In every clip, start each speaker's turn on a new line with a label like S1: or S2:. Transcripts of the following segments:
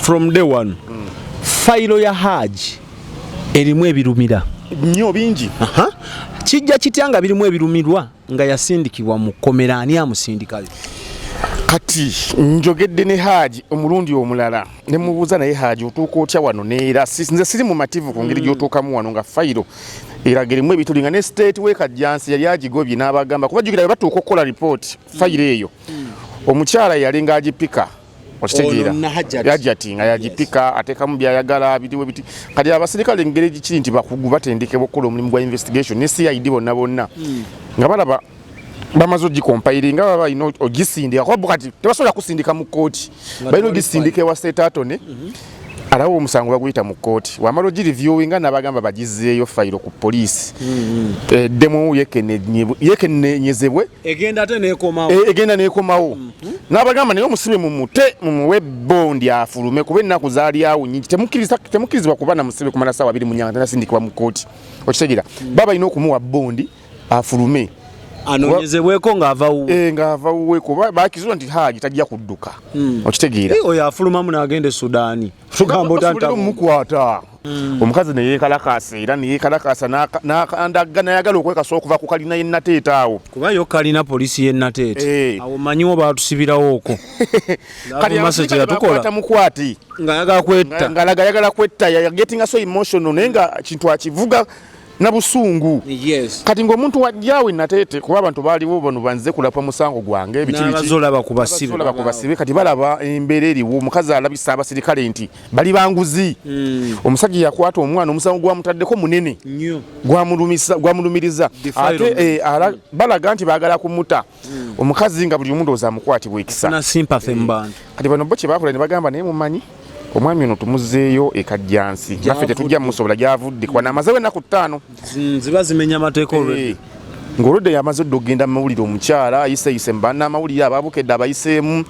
S1: From day one, fayiro ya Haji erimu ebirumira
S2: nnyo bingi.
S1: Aha. Kijja kitya nga birimu ebirumirwa nga yasindikibwa mu kkomera? Ani amusindikayo?
S2: Kati njogedde ne Haji omulundi omulala ne mubuuza, naye Haji, otuuka otya wano? Neera nze siri mumativu ku ngeri gy'otuukamu wano nga fayiro eraga erimu ebituli, nga ne state w'e Kajjansi yali agigobye n'abagamba, kuba jjukira bwe batuuka okukola ripooti, fayiro eyo omukyala yali ng'agipika, okitegeera?
S1: Ono Hajjati.
S2: Hajjati nga yagipika, ateekamu byayagala, biriwo biti. Kati abasirikale, engeri kiri nti bakugu, batendekebwa okukola omulimu gwa investigation ne CID, bonna bonna nga balaba bamaze ogicompilinga, baba balina ogisindika, kuba bo kati tebasobola kusindika mu kkooti, balina ogisindika ewa state attorney alawo omusango baguyita mu kkooti. Wamala ogireviewinga, nabagamba bagizeeyo fayiro ku poliisi eddemu yekennenyezebwe.
S1: Egenda ate nekomawo.
S2: Egenda nekomawo. N'abagamba, naye omusibe mumute, mumuwe bondi afulume, kuba ennaku zaali awo nyingi. Temukkirizibwa kuba na musibe kumala saawa 24 nga tanasindikibwa mu kkooti, okitegeera? Baba balina okumuwa bondi afulume.
S1: Anoonyezebweko ng'ava wuwe.
S2: Ng'ava wuwe, kuba bakizula nti Haji tajja kudduka, okitegeera?
S1: Oyo afulumamu n'agenda e Sudaani, tugamba
S2: Basobolera omukwata. Omukazi neyekalakasa, era neyekalakasa n'akandaga, nayagala okwekasa okuva ku kalina yenateeta awo.
S1: Kuba yo kalina polisi y'e Nateete. Awo manyiwo baatusibirawo okwo.
S2: Kati
S1: Mase
S2: abasirikale
S1: kyeyatukola.
S2: bakwata mukwati.
S1: Ng'ayagala kwetta.
S2: Ngalaga ayagala kwetta, yagettinga so emotional, naye nga kintu akivuga na busungu. Kati ng'omuntu wajjaawe Nateete, kuba abantu baaliwo bano banze kulapa musango gwange, biki biki.
S1: N'abazolaba ku basibe.
S2: Olaba ku basibe, kati balaba embeera eriwo, omukazi alabisa abasirikale nti bali banguzi. Omusajja yakwata omwana, omusango gwamutaddeko munene.
S1: Nnyo.
S2: Gwamulumiriza.
S1: Defilement.
S2: Ate balaga nti baagala kumuta omukazi, nga buli omu ndowooza amukwatibwa ekisa.
S1: Na sympathy mu bantu.
S2: Kati bano bo kye bakola ne bagamba, naye mumanyi, omwami ono tumuzeeyo e Kajjansi, naffe tetujja musobola gyavudde, kuba namazewo ennaku 5.
S1: Ziba zimenya amateeka olwedde.
S2: Ng'olwedde yamaze dda okugenda mu mawulire, omukyala ayiseyise mu bannamawulire ababukedde abayiseemu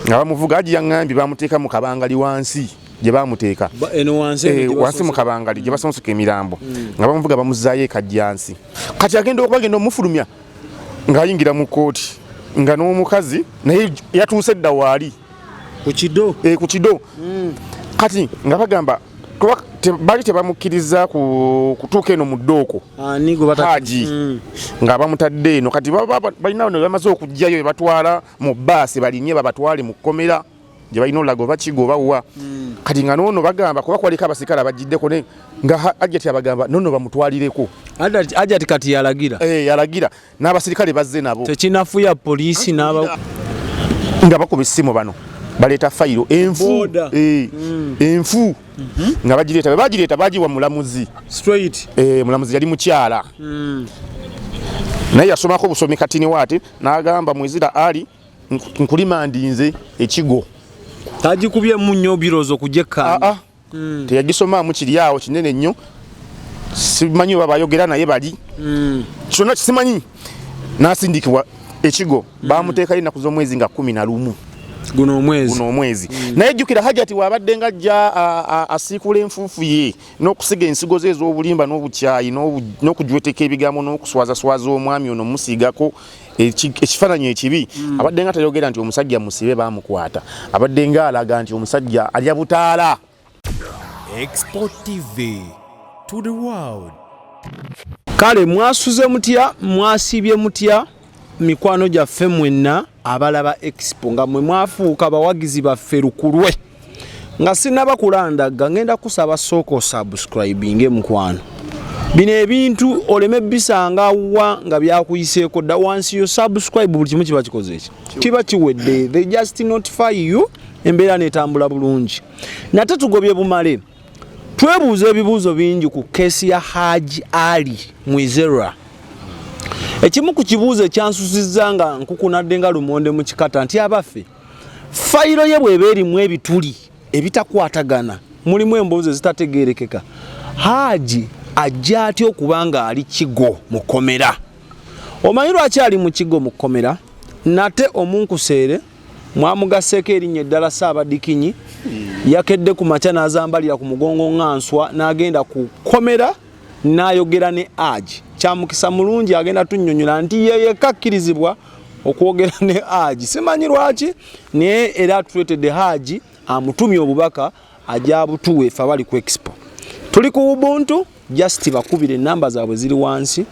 S2: nga bamuvuga. Aji yaŋŋambye bamuteeka mu kabangali wansi gye bamuteeka.
S1: Eno wansi eno gye
S2: wansi mu kabangali gye basonsoka emirambo, nga bamuvuga bamuzaayo e Kajjansi. Kati agenda okuba agenda omufulumya ng'ayingira mu kkooti, nga n'omukazi naye yatuuse dda waali.
S1: Ku kido.
S2: Ku kido. Kati nga bagamba kuba baali tebamukkiriza kutuuka eno mu ddooko.
S1: Ani gwe bata?
S2: Haji. Nga bamutadde eno, kati balina bano bamaze okugjayo, bebatwala mu baasi, balinye babatwale mu kkomera gye balina olaga oba kigo oba wa. Kati nga noono bagamba, kuba kwaliko abasirikale abagiddeko, ne nga Hajjati abagamba nono bamutwalireko.
S1: Hajjati kati yalagira.
S2: Yalagira n'abasirikale bazze nabo.
S1: Tekinafuya poliisi n'aba
S2: Nga bakuba essimu, bano baleeta fayiro enfu.
S1: Boda.
S2: Enfu nga bagireeta, bwe bagireeta bagiwa mulamuzi.
S1: Straight.
S2: Mulamuzi yali mukyala, naye yasomako obusomi katini waati, n'agamba, Mwizira Ali, nkulimandinze ekigo.
S1: Tagikubyemu nnyo birowoozo kujekkaanya.
S2: Ah, ah. Teyagisomaamu, kiri awo kinene nnyo, simanyi oba bayogera naye bali kyonna simanyi. N'asindikibwa ekigo, bamuteekayo ennaku z'omwezi nga 11.
S1: Guno omwezi.
S2: Guno omwezi. Naye jjukira Hajati waabadde nga ajja asiikula enfuufu ye n'okusiga ensigo ze ez'obulimba n'obukyayi n'okujweteka ebigambo n'okuswazaswaza omwami ono, musiigako ekifaananyi ekibi. Abadde nga tayogera nti omusajja musibe baamukwata, abadde nga alaga nti omusajja alya butaala.
S3: Export TV to the world.
S1: Kale mwasuze mutya? Mwasiibye mutya, mikwano gyaffe mwenna abalaba Expo, nga mwe mwafuuka bawagizi baffe lukulwe? Nga sinaba kulandagga, ngenda kusaba sooka osubscribinge, mukwano. Bino ebintu oleme bisanga wa nga byakuyiseeko dda. Wansi yo subscribe, buli kimu kiba kikoze eki kiba kiwedde. They just notify you, embeera netambula bulungi. Nate tugobye bumale twebuuza ebibuuzo bingi ku keesi ya Haji Ali Mwizerwa. Ekimu ku kibuuzo ekyansusizza nga nkukunadde nga lumonde mu kikata nti, abaffe, fayiro ye bw'eba erimu ebituli ebitakwatagana, mulimu emboozi ezitategeerekeka, Haji ajja atya okuba nga ali Kigo mu kkomera? Omanyi lwaki ali mu Kigo mu kkomera? Nate omunkuseere mwamugasseeko erinnya eddala, Saabadikinyi. Yakedde ku makya n'azambalira ku mugongo nga nswa, n'agenda ku kkomera n'ayogera ne Haji. Kyamukisa mulungi, agenda tunnyonnyola nti ye yekka akkirizibwa okwogera ne Haji, simanyi lwaki, naye era atuleetedde Haji. Amutumye obubaka ajja butuwe ffe abali ku Expo. Tuli ku Ubuntu, just bakubire enamba zaabwe ziri wansi,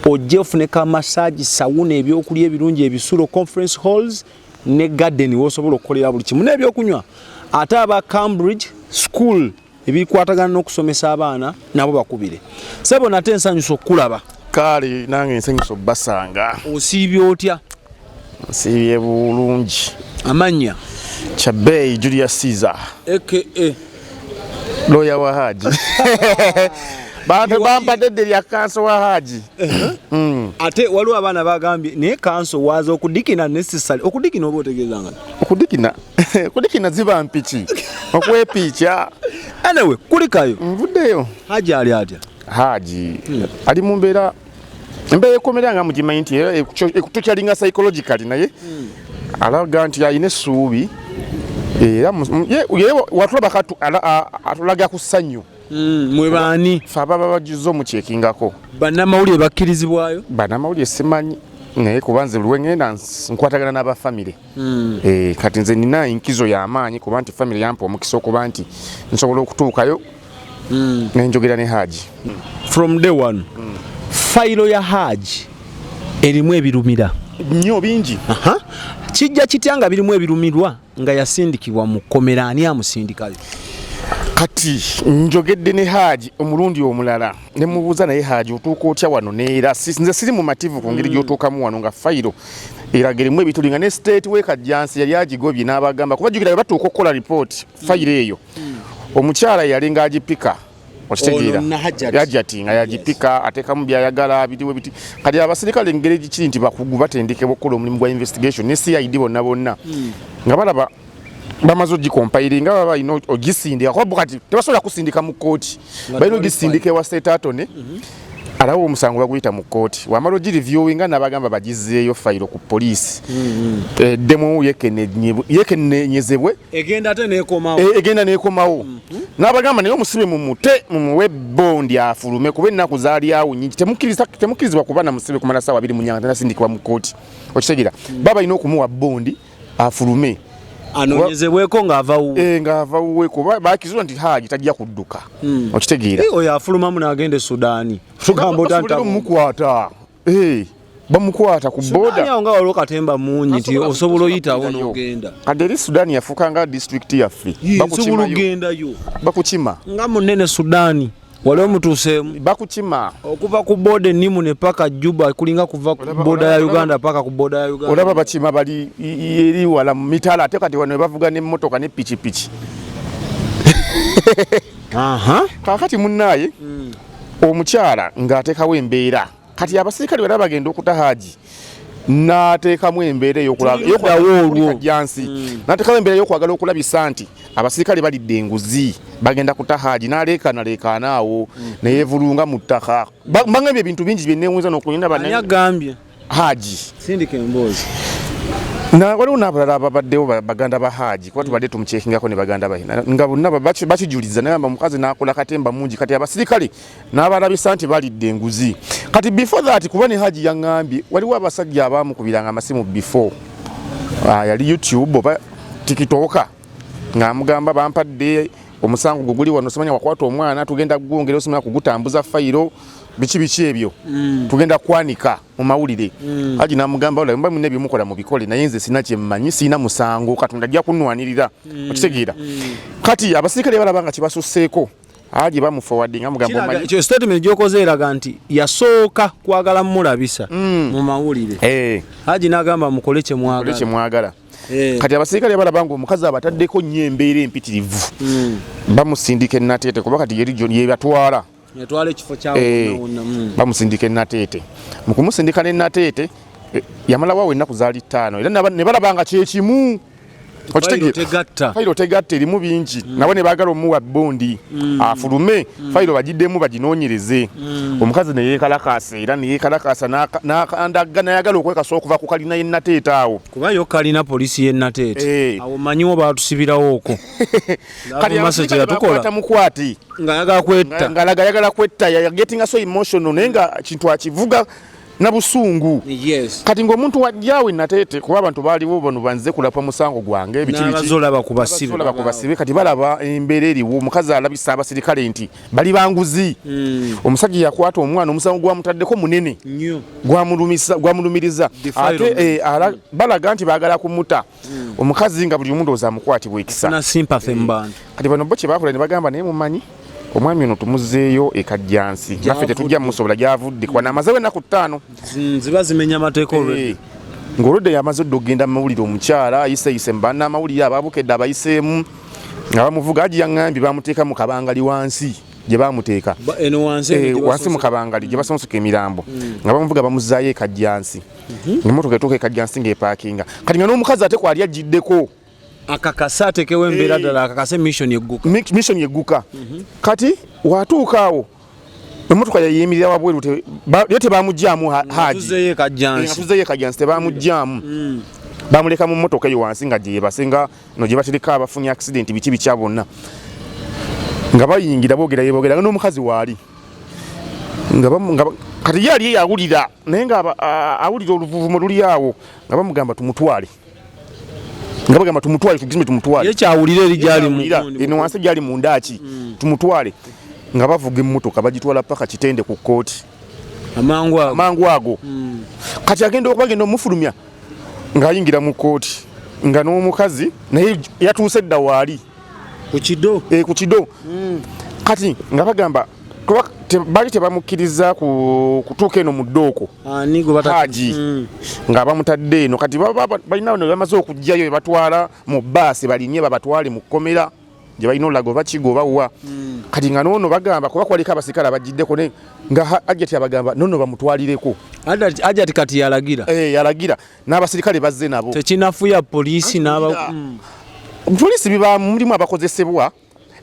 S1: ojje ofune ka massage, sauna, ebyokulya ebirungi, ebisulo, conference halls ne garden wosobola okukolera buli kimu n'ebyokunywa. Ate aba Cambridge School, ebikwatagana n'okusomesa abaana, nabo bakubire. Sebo, nate nsanyusa okukulaba.
S2: Kale nange nsanyusa obbasanga.
S1: Osiibye otya?
S2: Nsiibye bulungi.
S1: Amannya?
S2: Kyabeeyi Julius Caesar.
S1: Aka?
S2: Lawyer wa Haji. Bantu bampadde edde lya counsel wa Haji.
S1: Ate waliwo abaana bagambye naye counsel waaza okudikina necessary okudikina oba otegeeza nga?
S2: Okudikina ziba mpiki okwepiica.
S1: Anyway, kulikayo.
S2: Nvuddeyo.
S1: Haji ali atya?
S2: Haji ali mu mbeera, embeera ekomera nga mugimanyi nti era ekutukyalinga psychologically, naye alaga nti alina essuubi era ye watulaba atulaga ku ssanyu.
S1: Mwe baani?
S2: Fe ababa bagize omukyekingako.
S1: Bannamawulire bakkirizibwayo?
S2: Bannamawulire simanyi, naye kuba nze buli wengenda nkwatagana n'abafamire. Kati nze nina enkizo y'amaanyi kuba nti famire yampa omukisa okuba nti nsobola okutuukayo nenjogera ne Haji.
S1: From day one, fayiro ya Haji erimu ebirumira.
S2: Nnyo, bingi.
S1: Aha. Kijja kitya nga birimu ebirumirwa nga yasindikibwa mu kkomera? Ani amusindikayo?
S2: Kati njogedde ne Haji omulundi omulala ne mubuuza, naye Haji, otuuka otya wano? Neera nze siri mumativu ku ngeri gy'otuukamu wano nga fayiro eraga erimu ebituli, nga ne state w'e Kajjansi yali agigobye n'abagamba, kuba jjukira bwe batuuka okukola ripooti, fayiro eyo omukyala yali ng'agipika, okitegeera?
S1: Ono Hajjati.
S2: Hajjati nga yagipika, ateekamu byayagala, biriwo biti. Kati abasirikale engeri kiri nti bakugu, batendekebwa okukola omulimu gwa investigation ne CID bonna bonna, nga balaba bamaze ogicompilinga, baba balina ogisindika, kuba bo kati tebasobola kusindika mu kkooti, balina
S1: tewali
S2: ogisindika ewa state attorney alawo omusango baguyita mu kkooti. Wamala ogireviewinga, nabagamba bagizeeyo fayiro ku poliisi eddemu yekennenyezebwe.
S1: Egenda ate nekomawo.
S2: Egenda nekomawo. N'abagamba naye omusibe mumute, mumuwe bondi afulume, kuba ennaku zaali awo nyingi. Temukkirizibwa kuba na musibe kumala saawa 24 nga tanasindikibwa mu kkooti, okitegeera? Baba balina okumuwa bondi afulume.
S1: Anoonyezebweko ng'ava wuwe.
S2: Ng'ava wuwe, kuba bakizula nti Haji tajja kudduka, okitegeera?
S1: Oyo afulumamu n'agenda e Sudaani, tugamba
S2: Basobolera omukwata. Bamukwata ku boda.
S1: Awo nga waliwo katemba mungi nti osobola oyitawo
S2: kuyitayo.
S1: n'ogenda.
S2: Kati eri Sudaani yafuuka nga disitulikiti yaffe.
S1: Osobola
S2: Bakukimayo.
S1: ogendayo.
S2: Bakukima.
S1: Nga munene Sudaani, wali omutuuseemu?
S2: Bakukima.
S1: Okuva ku boda enimu ne paka Juba kulinga kuva ku boda ya Uganda paka ku boda ya Uganda.
S2: Olaba bakima bali eri wala mu mitala, ate kati wano bavuga n'emmotoka ne pikipiki. Kaakati munnaaye omukyala ng'ateekawo embeera, kati abasirikale bala bagenda okuta Haji, n'ateekamu embeera
S1: Tuliddawo olwo.
S2: Kajjansi n'ateekawo embeera ey'okwagala okulabisa nti abasirikale balidde enguzi, bagenda kuta Haji, n'aleekaana leekaana awo neyeevulunga mu ttaka. Mbangambye ebintu bingi byenneewuuza n'okulina.
S1: Ani agambye?
S2: Haji.
S1: Sindika emboozi.
S2: Na waliwo n'abalala ababaddewo, baganda ba Haji, kuba tubadde tumukyekingako ne baganda bahe, nga bonna bakijuliza. Nagamba omukazi n'akola katemba mungi, kati abasirikale n'abalabisa nti balidde enguzi. Kati before that, kuba ne Haji yaŋŋambye waliwo abasajja abaamukubiranga amasimu before, yali YouTube oba TikTok, ng'amugamba bampadde omusango gwe guli wano, simanya wakwata omwana, tugenda gwongera osimanya kugutambuza fayiro, biki biki ebyo, tugenda kwanika mu mawulire. Haji n'amugamba, "Ola, mba mulina ebyemukola mubikole, naye nze sina kyemmanyi, sirina musango, Katonda ajja kunnwanirira," okitegeera? Kati abasirikale balaba nga kibasusseeko, Haji bamuforwardinga, mugamba omanyi
S1: Ekyo statement gyokoze eraga nti yasooka kwagala mulabisa mu mawulire. Haji n'agamba mukole kye
S2: kole
S1: mwagala.
S2: Kye mwagala. Kati abasirikale balaba nga omukazi abataddeko nnyo embeera empitirivu, bamusindika enateete, kuba kati yeri yebatwala.
S1: Yatwala ekifo kyawo wonna wonna.
S2: Bamusindika enateete. Mu kumusindika nenateete, yamalawo awo ennaku zaali 5, era ne balaba nga kyekimu.
S1: Fayiro tegatta.
S2: Fayiro tegatta, erimu bingi. Nabo ne baagala omuwa bondi afulume, fayiro bagiddemu baginoonyereze. Omukazi ne yeekalakaasa, era ne yeekalakaasa n'akandaga, nayagala okwekasa okuva ku kalina y'enateete awo.
S1: Kuba yo kalina poliisi y'e Nateete. Awo manyiwo baatusibirawo okwo.
S2: Kati
S1: Mase
S2: abasirikale
S1: kye yatukola.
S2: bakwata mukwati.
S1: Ng'ayagala kwetta.
S2: Ng'alaga ayagala kwetta, ya getting so emotional, naye nga kintu akivuga. Na busungu.
S1: Yes.
S2: Kati ng'omuntu wajjawe Nateete, kuba abantu baaliwo bano banze kulapa musango gwange, biki biki.
S1: N'abazolaba ku basibe.
S2: Abasobola ku basibe. Kati balaba embeera eriwo, omukazi alabisa abasirikale nti bali banguzi. Omusajja yakwata omwana, omusango gwamutaddeko munene.
S1: Nnyo.
S2: Gwamulumiriza.
S1: Defilement.
S2: Ate balaga nti baagala kumuta omukazi, nga buli omu ndowooza amukwatibwa ekisa.
S1: Na sympathy mu bantu.
S2: Kati bano bo kye bakola ne bagamba, naye mumanyi, omwami ono tumuzzeeyo ekajjansi, naffe tetujja musobola, gyavudde kuba namazewo ennaku 5.
S1: Ziba zimenya amateeka already.
S2: Ng'olwedde yamaze odda okugenda mu mawulire, omukyala ayiseyise mu bannamawulire ababukedde abayiseemu nga bamuvuga. Aji yaŋŋambye bamuteeka mu kabangali wansi gye bamuteeka.
S1: Eno wansi eno gye
S2: Wansi mu kabangali gye basonsoka emirambo, nga bamuvuga bamuzaayo ekajjansi. Emmotoka etuuka ekajjansi ng'epaakinga, kati nga n'omukazi ate kwali agiddeko.
S1: Akakase atekewo embeera ddala, akakase mission egguka.
S2: Mission yegguka. Kati watuuka awo, emmotoka yayimirira wabweru, ye tebamugyamu Haji.
S1: Tuzeeyo ekajjansi.
S2: Tuzeeyo ekajjansi, tebamugyamu, bamuleka mu mmotoka eyo wansi nga gyebase, nga no gye batereka abafunye accident, biki bikya bonna. Nga bayingira boogera yeboogera nga n'omukazi waali nga kati ye ali yawulira, naye nga awulira oluvuvumo luli awo, nga bamugamba tumutwale, nga bagamba tumutwale, tugizime tumutwale.
S1: Ye kyawulira eri gyali mu
S2: Yawulira, eno wansi gyali mu ndaaki, tumutwale. Nga bavuga emmotoka bagitwala paka Kitende ku kkooti.
S1: Amangu ago.
S2: Amangu ago. Kati agenda okubagenda omufulumya, ng'ayingira mu kkooti nga n'omukazi naye yatuuse dda waali.
S1: Ku kido.
S2: Ku kido. Kati nga bagamba kuba baali tebamukkiriza kutuuka eno mu ddooko.
S1: Ani gwe
S2: Haji. Nga bamutadde eno, kati balina bano bamaze okuggyayo, batwala mu bbaasi, balinye babatwale mu kkomera gye balina olaga oba kigo oba wa. Kati nga noono bagamba kuba kwaliko abasirikale abagiddeko, ne nga Hajati abagamba nono bamutwalireko.
S1: Hajati kati yalagira.
S2: Yalagira n'abasirikale bazze nabo.
S1: Tekinafuya poliisi n'aba
S2: Poliisi bibaamu, mulimu abakozesebwa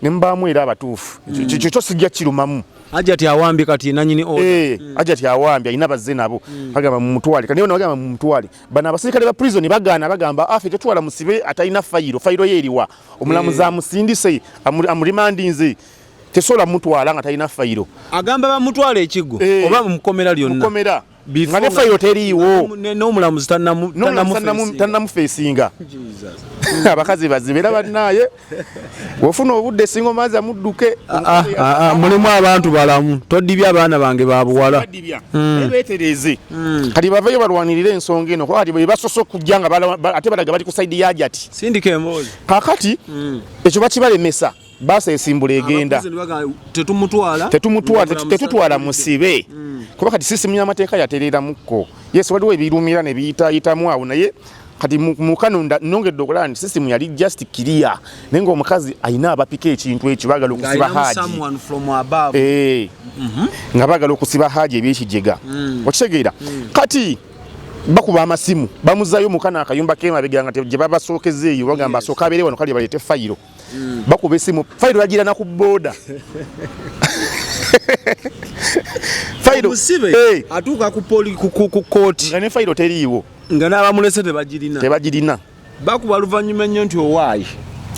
S2: ne mubaamu era abatuufu. Ekyo kyo sijja kirumamu.
S1: Hajati awambye kati nanyini order.
S2: Hajati awambye alina bazze nabo. Bagamba mumutwale. Kati nabo bagamba mumutwale. Bano abasirikale ba prison bagaana, bagamba afe tetwala musibe atalina fayiro. Fayiro ye eriwa? Omulamuzi amusindise, amurimandinze. Tesobola mutwala nga talina fayiro.
S1: Agamba bamutwale ekiggo oba mukomera lyonna.
S2: Mukomera.
S1: Before
S2: Nga ne
S1: nga
S2: fayiro teriiwo.
S1: N'omulamuzi
S2: N'omulamuzi
S1: tannamufeesinga.
S2: Tannamufeesinga. Abakazi bazibe era bannaaye. Bw'ofuna obudde singa omaza mudduke.
S1: Mulimu abantu balamu. Todibya abaana bange ba buwala.
S2: Badibya. Naye beetereeze. Kati bavayo balwanirire ensonga eno, kuba kati bwe basoose okujja nga ate balaga bali ku side ya Hajati.
S1: Sindika emboozi.
S2: Kaakati ekyo bakibalemesa, baasa esimbula egenda.
S1: Abakozi ne bagamba, tetumutwala.
S2: Tetumutwala,
S1: Nga
S2: tetutwala musibe. Kuba kati sisimu y'amateeka yatereeramukko. Yes, waliwo ebirumira ne biyitaayitamu awo, naye kati mu kano nongedde okulaba nti sisimu yali just clear, naye ng'omukazi alina abapika ekintu ekyo, baagala okusiba
S1: Ng'alinamu
S2: Haji.
S1: someone from above.
S2: Nga baagala okusiba Haji ebyekijega. Okitegeera? Kati bakuba amasimu, bamuzaayo mu kano akayumba k'emabega nga gye babasookeza eyo, bagamba asooke abeere wano, kale baleete fayiro. Bakuba esimu, fayiro yagira na ku booda. Fayiro,
S1: Omusibe atuuka ku poli, ku kooti.
S2: Nga ne fayiro teriiwo.
S1: Nga n'abamulese tebagirina.
S2: Tebagirina.
S1: Bakuba luvannyuma ennyo nti owaayi.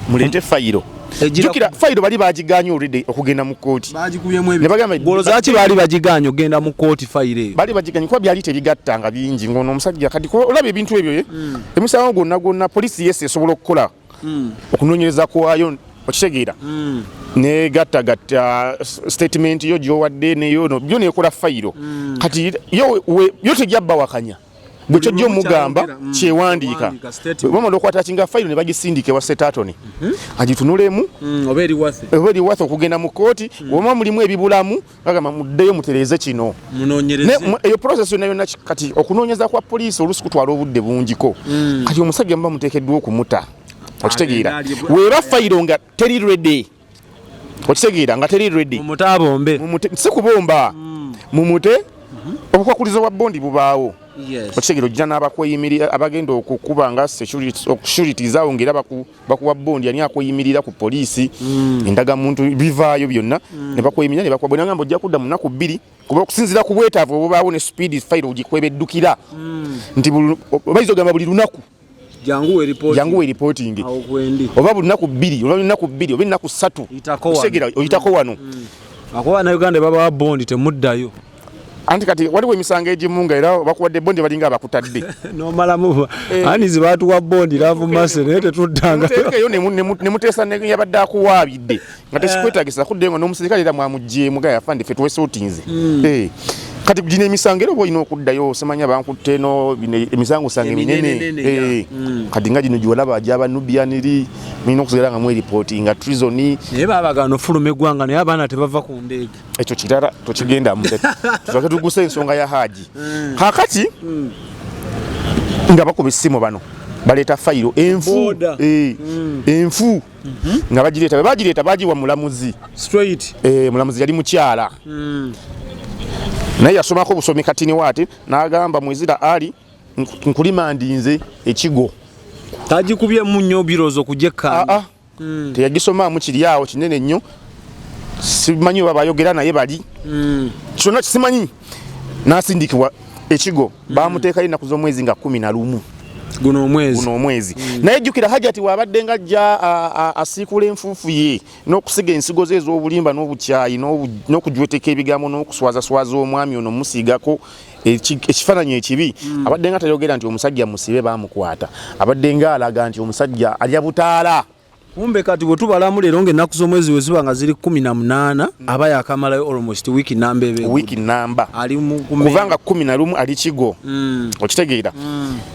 S2: Muleete fayiro.
S1: Egira
S2: Jjukira fayiro bali bagigaanye already okugenda mu kkooti.
S1: Bagikubyemu
S2: Ne bagamba
S1: Gw'olowooza ki baali bagigaanye okugenda mu kkooti fayiro eyo?
S2: Baali bagigaanye kuba byali tebigatta nga bingi, ng'ono omusajja kati kuba olaba ebintu ebyo, ye? Emisango gwonna gwonna poliisi yesi esobola okukola okunoonyereza kwayo, okitegeera? Negattagatta statement yo gy'owadde neyo byo nekola fayiro. Kati yo tejja bbawakanya. Bwe kyojja
S1: Buli lumu
S2: omugamba
S1: kyayogera,
S2: kyewandiika.
S1: kyewandiika, statement.
S2: Bamala okwatakinga fayiro ne bagisindika ewa Setatoni. Agitunulemu.
S1: Oba eri waffe.
S2: Oba eri waffe okugenda mu kkooti, oba mulimu ebibulamu, bagamba muddeyo mutereeze kino.
S1: Munoonyereze.
S2: Eyo process yonna yonna kati okunoonyeza kwa poliisi oluusi kutwala obudde bungiko. Kati omusajja muba muteekeddwa okumuta. Okitegeera?
S1: Agenda alye
S2: Weeba fayiro nga teri ready. Okitegeera nga teri ready.
S1: Mumute abombe.
S2: Mumute, si kubomba. Mumute. Obukwakulizo bwa bondi bubaawo. Okitegeera ojja n'abakweyimirira abagenda okukuba nga securities awo ng'era bakuwa bondi, ani akweyimirira ku poliisi, endagamuntu bivaayo byonna, ne bakweyimirira ne bakuwa. Bwe nagamba ojja kudda mu nnaku 2, kuba okusinziira ku bwetaavu obubaawo ne speed file ogikwebeddukira. Nti bayinza okugamba buli lunaku.
S1: Jangu we reporting.
S2: Jangu we reporting.
S1: Awo kwendi.
S2: Oba buli nnaku 2, oba buli nnaku 2, oba ennaku 3.
S1: Oyitako wano.
S2: Okitegeera, oyitako wano.
S1: Akuba bannayuganda babawa bondi temuddayo.
S2: Anti kati waliwo emisango egimu nga era bakuwadde bondi balinga abakutadde.
S1: Nomalamu ani zibatuwa bondi love mercy naye tetuddanga.
S2: Muteekeyo ne muteesa ne yabadde akuwaabidde nga tekikwetaagisa kudde ngo n'omusirikale era mwamuggyeemu ga yafa ndi ffe twesuutinze. Kati gino emisango era oba olina okuddayo simanya bankutte eno bino emisango sange minene. Kati nga gino gy'olaba gy'aba Nubian eri mulina okusigala nga mweripootinga treason.
S1: Naye baabagaana ofuluma eggwanga naye abaana tebava ku ndeege.
S2: Ekyo kirala tokigendamu. Tusooke tuguse ensonga ya Haji. Kaakati nga bakuba essimu bano baleeta fayiro enfu enfu nga bagireeta. Bwe bagireeta bagiwa mulamuzi.
S1: Straight.
S2: Mulamuzi yali mukyala. Naye yasomako obusomi katini waati n'agamba Mwezira Ali nkulimandinze ekigo.
S1: Tagikubyemu nnyo birowoozo kujekkaanya.
S2: Teyagisomaamu kiri awo kinene nnyo. Simanyi oba bayogera naye bali. Kyonna simanyi. N'asindikibwa ekigo. Bamuteekayo ennaku z'omwezi nga 11.
S1: Guno omwezi.
S2: Guno omwezi. Naye jjukira Hajati wabadde nga ajja asiikula enfuufu ye n'okusiga ensigo ze ez'obulimba n'obukyayi n'okujweteka ebigambo n'okuswazaswaza omwami ono musiigako ekifaananyi ekibi. Abadde nga tayogera nti omusajja musibe baamukwata. Abadde nga alaga nti omusajja alya butaala.
S1: Kumbe kati bwe tubalamu leero ng'ennaku z'omwezi we ziba nga ziri 18 aba yakamalayo almost wiiki namba ebe.
S2: Wiiki namba.
S1: Ali mu
S2: kubanga 11 ali kigo. Okitegeera.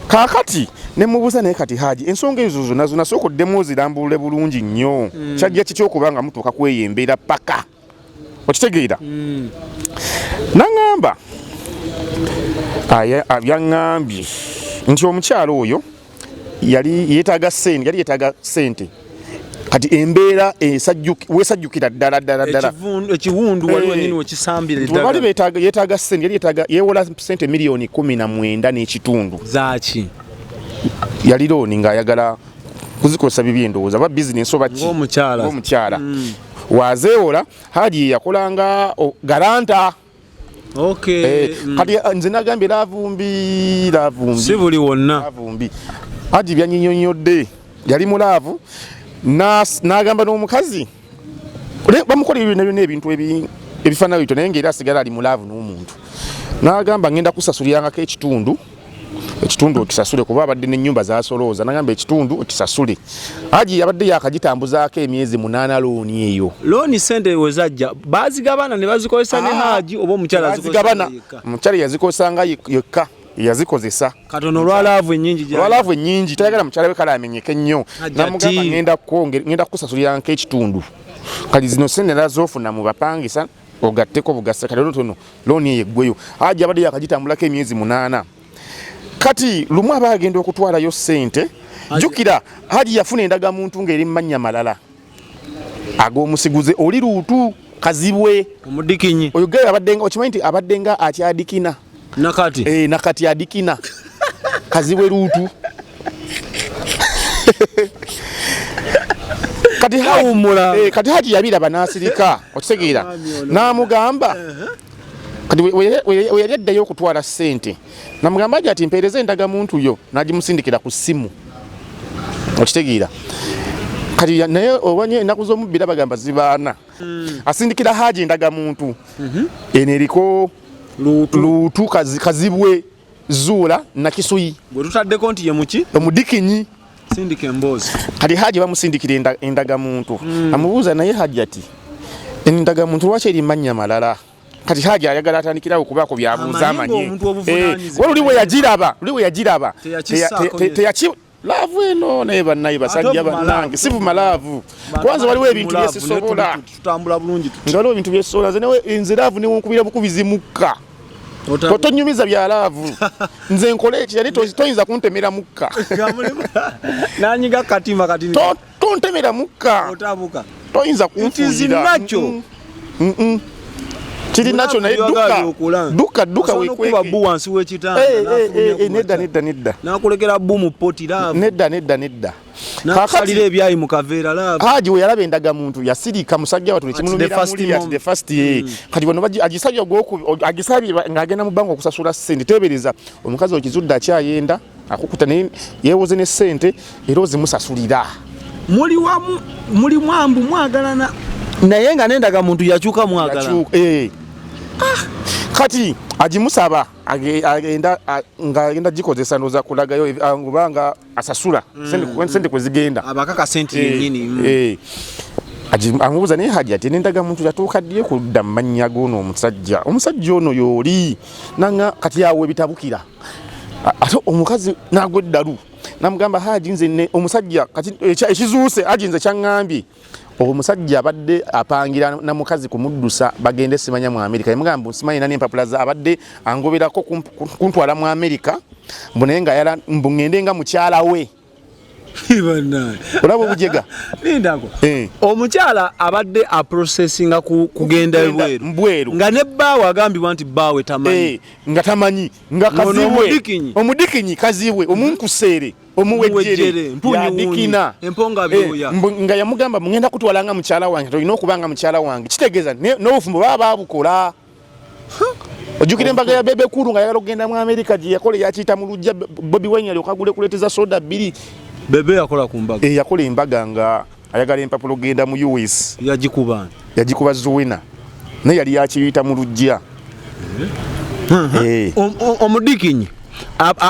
S2: Kaakati ne mubuuza naye kati Haji ensonga ezo zonna zonna sooka oddemu ozirambulule bulungi nnyo. Kyajja kitya okuba nga mutuuka kweyo embeera paka. Okitegeera. N'aŋŋamba byaŋŋambye nti omukyala oyo yali yeetaaga ssente, yali yeetaaga ssente. Kati embeera weesajjukira ddala ddala ddala.
S1: Ekiwundu wali wennyini wekisambira
S2: eddagala. Bali yeetaaga ssente, yali yeetaaga yeewola ssente miliyoni 19 n'ekitundu.
S1: Zaaki?
S2: Yali looni ng'ayagala kuzikozesa bibi endowooza oba bizinensi oba ki.
S1: Ng'omukyala.
S2: Ng'omukyala. Waazeewola Haji yakolanga garanta.
S1: Okay.
S2: Kati nze nagambye love mbi.
S1: Si buli wonna.
S2: Love mbi. Haji byanyinyonnyodde yali mu love n'agamba n'omukazi bamukola ebyo byonna ebintu ebifaanana bityo naye ng'era asigala ali mu love n'omuntu. N'agamba ngenda kusasulirangako ekitundu okisasule kuba abadde n'ennyumba z'asolooza. N'agamba ekitundu okisasule. Haji yabadde yakagitambuzaako emyezi 8 looni eyo.
S1: Looni ssente we zajja baazigabana ne bazikozesa ne Haji oba omukyala
S2: azikozesa yekka? Omukyala yazikozesanga yekka. Yazikozesa.
S1: Katono olwa laavu ennyingi
S2: gy'alina. Olwa laavu ennyingi tayagala mukyala we kale amenyeke nnyo. N'amugamba ngenda kukusasulirangako ekitundu. Kati zino ssente nazoofuna mu bapangisa ogatteko bugasse kati tono looni eyo eggweyo. Haji abadde yakagitambulako emyezi 8. Kati lumu aba agenda okutwalayo ssente. Jjukira Haji yafuna endagamuntu ng'eri mu mannya malala ag'omusiguze oli Luutu Kazibwe
S1: omudikinyi.
S2: Oyo gwe abadde nga okimanyi nti abadde nga akyadikina.
S1: Nakati.
S2: Nakati adikina. Kazibwe Luutu. Kati Haji yabiraba n'asirika okitegeera. N'amugamba kati we yali addayo okutwala ssente namugamba aja ati mpeereza endagamuntu yo n'agimusindikira ku ssimu okitegeera. Kati naye obanye ennaku z'omubbira bagamba zibaana. Asindikira Haji endagamuntu eno eriko Luutu Kazibwe Zuula Nakisuyi.
S1: Gwe tutaddeko nti ye muki?
S2: Omudikinyi.
S1: Sindika emboozi.
S2: Kati Haji bamusindikira endagamuntu. Amubuuza naye Haji ati endagamuntu lwaki eri mannya malala? Kati Haji ayagala atandikirawo okubaako by'abuuza amanye. Luli we yagiraba. Teyaki love eno naye bannaye basajja bannange si vuma love. Kwanza waliwo ebintu byesisobola.
S1: Tutambula bulungi
S2: tuti. Waliwo ebintu byesobola nze nze love newonkubira bukubizi mukka. Tonyumiza bya love. Nze nkole eki yali toyinza kuntemera mukka.
S1: Nanyiga katima kati.
S2: Tontemera mukka.
S1: Otabuka.
S2: Toyinza kunfuuyira. Kiri nakyo naye dduka dduka
S1: weekweke. Okuba bbu wansi w'ekitanda.
S2: Nedda nedda nedda.
S1: N'akulekera bbu mu ppoti love.
S2: Nedda nedda nedda.
S1: N'akusalira ebyayi mu kaveera love.
S2: Haji we yalaba endagamuntu yasirika musajja wattu nekimulumira muli at the first Kati wano agisabye agisabye ng'agenda mu bbanka okusasula ssente. Teebereza omukazi okizudde akyayenda akukuta naye yeewoze ne ssente era ozimusasulira.
S1: Muli wamu muli mwambu mwagalana naye nga n'endagamuntu yakyuka mwagalana.
S2: Kati Agimusaba agenda nga agenda gikozesa, ndowooza kulagayo kubanga asasula sente kwe zigenda.
S1: Abakaka sente yennyini.
S2: Eh. Amubuuza, naye Haji ati nendagamuntu yatuuka ddi okudda mu mannya g'ono omusajja? Omusajja ono y'oli nanga kati awo ebitabukira. Ate omukazi n'agwa eddalu, namugamba, Haji, nze ne omusajja kati ekizuuse, Haji, nze kyaŋŋambye, omusajja abadde apangira na mukazi kumuddusa bagende simanya mu Amerika. Yamugamba, simanyi nani empapula za abadde angoberako kuntwala mu Amerika, mbu naye nga yala mbu ŋŋende nga mukyala we.
S1: Bannange.
S2: Olaba obujega.
S1: Lindako.
S2: Eh.
S1: Omukyala abadde aprocessinga kugenda ebweru.
S2: Mbweru.
S1: Nga ne bbaawe agambibwa nti bbaawe tamanyi.
S2: Eh, nga tamanyi nga
S1: Ngono
S2: kazibwe.
S1: omudikinyi.
S2: Omudikinyi kazibwe, omunkuseere,
S1: omuwejjere,
S2: omuwejjere,
S1: mpunyuwunyi,
S2: yadikina.
S1: Emponga byoya.
S2: Eh, nga yamugamba, mugenda kutwala nga mukyala wange, tolina okuba nga mukyala wange. Kitegeeza n'obufumbo baba babukola. Ojjukira embaga ya Bebe Cool nga ayagala okugenda mu Amerika gye yakola eyakiyita mu lujja, Bobi Wine alyoka agule kuleeteza soda bbiri.
S1: Bebe yakola ku mbaga?
S2: Eh, yakola embaga nga ayagala empapula okugenda mu US.
S1: Yagikuba?
S2: Yagikuba Zuwina, naye yali yakiyita mu lujja. Eh.
S1: Omudikinyi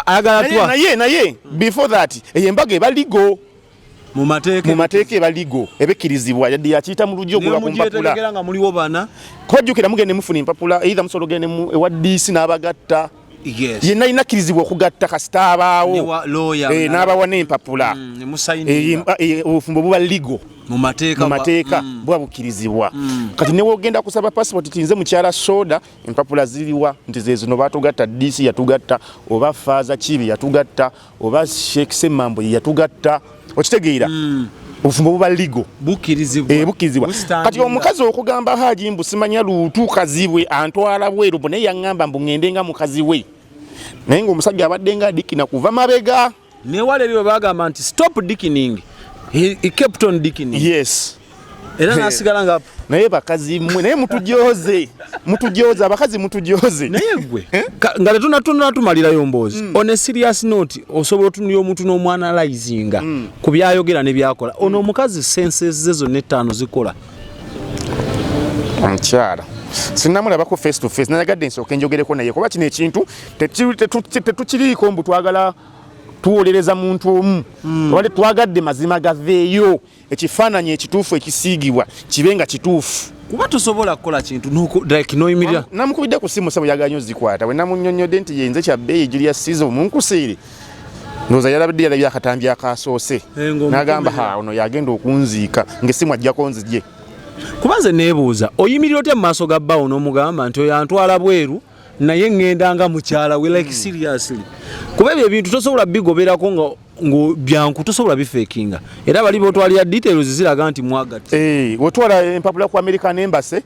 S1: ayagala twa
S2: Naye before that, eyo embaga eba legal.
S1: Mu mateeka.
S2: Mu mateeka eba legal, eba ekkirizibwa, yadde yakiyita mu lujja ogula ku mpapula.
S1: Mugyetegekera nga muliwo bana.
S2: Kubajjukira mugende mufuna empapula, either musobola ogende ewa DC n'abagatta. Yenna alina akkirizibwa okugatta kasita abaawo.
S1: Ne lawyer.
S2: Eh, n'abawa n'empapula.
S1: Ne musayininga.
S2: Eh, eh, obufumbo buba legal.
S1: Mu mateeka.
S2: Mu mateeka buba bukkirizibwa. Kati ne wogenda kusaba passport ti nze mukyala soda, empapula ziriwa? Nti ze zino, batugatta, DC yatugatta, oba Faaza Kibi yatugatta, oba Sheikh Semmambo ye yatugatta. Okitegeera, obufumbo buba legal.
S1: Bukkirizibwa.
S2: Eh, bukkirizibwa.
S1: Bustandinga.
S2: Kati omukazi okugamba Haji mbu simanya Luutu kazibwe antwala bweru, mbu naye yaŋŋamba mbu ŋŋende nga mukazi we, naye ng'omusajja abadde nga adikina kuva mabega.
S1: Newala eri bwe bagamba nti stop dickening, he kept on dickening.
S2: Yes.
S1: Era n'asigala nga
S2: Naye bakazi mmwe, naye mutujoze, mutujoze, abakazi mutujoze.
S1: Naye gwe nga tetunatumalirayo mboozi, on a serious note, osobola otunulira omuntu n'omwanalyzinga ku byayogera ne byakola. Ono omukazi senses ze zonna ettaano zikola?
S2: Omukyala sinnamulabako face to face. Nayagadde nsooke njogereko naye, kuba kino ekintu tetukiriiko mbu twagala tuwolereza muntu omu. Wali twagadde mazima gaveeyo, ekifaananyi ekituufu ekisiigibwa kibe nga kituufu.
S1: Kuba tosobola kukola kintu like noyimirira.
S2: Namukubidde ku simu, sebo, yaganye ozikwata. Bwe namunnyonnyodde nti yenze kyabbeeyi Julius Caesar omunkuseere, ndowooza yalabidde, yalabye akatambi akasoose.
S1: Eh, ng'omukomera.
S2: N'agamba, ha, ono yagenda okunziika ng'essimu ajjako nzigye.
S1: Kuba nze neebuuza, oyimirira otya mu maaso ga bbaawo n'omugamba nti oyo antwala bweru naye ŋŋenda nga mukyala we? Like, seriously, kuba ebyo ebintu tosobola bigoberako nga ngo byanku, tosobola bifekinga, era bali botwalira details ziraga nti mwagatte.
S2: Eh, wetwala empapula ku American Embassy.